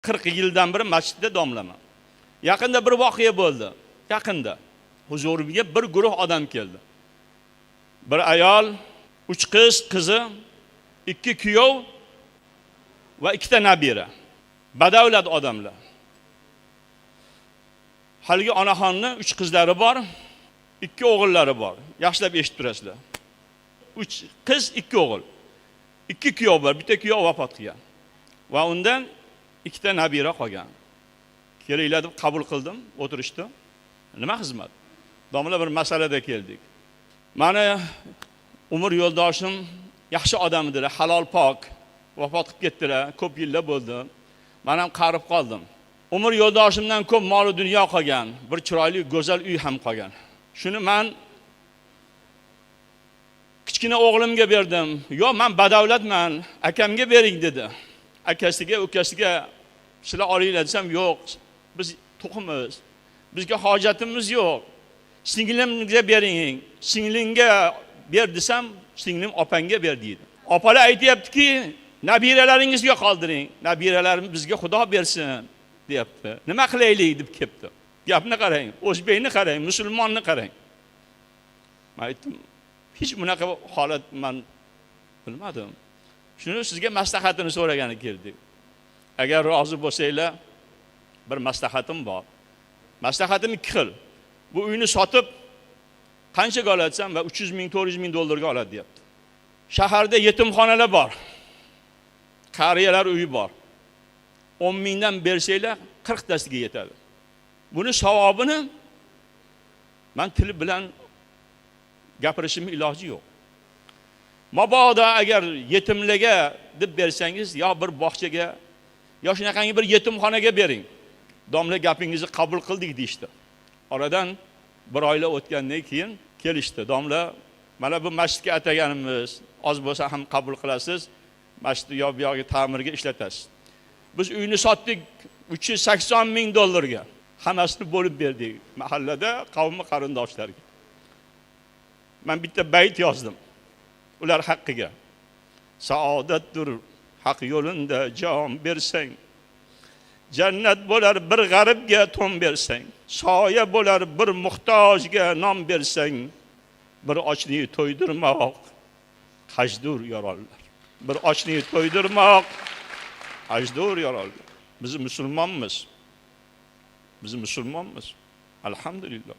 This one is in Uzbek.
40 yildan beri masjidda domlaman. Yaqinda bir voqea bo'ldi. Yaqinda huzurimga bir guruh odam keldi. Bir ayol, 3 qiz, qizi, 2 kuyov va 2 ta nabira. Badavlat odamlar. Haligi onaxonni 3 qizlari bor, 2 o'g'illari bor. Yaxshilab eshitib turasizlar. 3 qiz, 2 o'g'il. 2 kuyov bor, bitta kuyov vafot qilgan. Va undan 2 ta nabira qolgan. Kelinglar deb qabul qildim, o'tirishdi. Nima xizmat? Domla bir masalada keldik. Mani umr yo'ldoshim yaxshi odam edilar, halol pok, vafot qilib ketdilar, ko'p yillar bo'ldi. Men ham qarib qoldim. Umr yo'ldoshimdan ko'p mol dunyo qolgan, bir chiroyli go'zal uy ham qolgan. Shuni men kichkina o'g'limga berdim. Yo'q, men badavlatman, akamga bering dedi. Akasiga, ukasiga sizlar olinglar desam, yo'q, biz to'qimiz. Bizga hojatimiz yo'q. Singlimga bering, singlingga ber desam, singlim opangga ber deydi. Opalar aytayaptiki, nabiralaringizga qoldiring. Nabiralarim bizga Xudo bersin deyapti. Nima qilaylik deb kelibdi. Gapni qarang, o'zbekni qarang, musulmonni qarang. Men aytdim, hech bunaqa holat men bilmadim. Shuni sizga maslahatini so'ragani keldik. Agar rozi bo'lsanglar, bir maslahatim bor. Maslahatim ikki xil. Bu uyni sotib qanchaga oladi desam, va 300 ming, 400 ming dollarga oladi deyapti. Shaharda yetimxonalar bor. Qariyalar uyi bor. 10 mingdan bersanglar 40 tasiga yetadi. Buni savobini men til bilan gapirishim iloji yo'q. Mabodo agar yetimlarga deb bersangiz, yo bir bog'chaga, yo shunaqangi bir yetimxonaga bering. Domla gapingizni qabul qildik deyishdi. Oradan bir oylar o'tgandan keyin kelishdi. Domla, mana bu masjidga ataganimiz, oz bo'lsa ham qabul qilasiz, masjidni yo bu yog'iga ta'mirga ishlatasiz. Biz uyni sotdik 380 ming dollarga. Hammasini bo'lib berdik mahallada qavmi qarindoshlarga. Men bitta bayt yozdim ular haqqiga. Saodatdir haq yo'linda jon bersang, jannat bo'lar bir g'aribga to'n bersang, soya bo'lar bir muhtojga non bersang, bir ochni to'ydirmoq hajdur yoronlar. Bir ochni to'ydirmoq hajdur yoronlar. Biz musulmonmiz. Biz musulmonmiz. Alhamdulillah.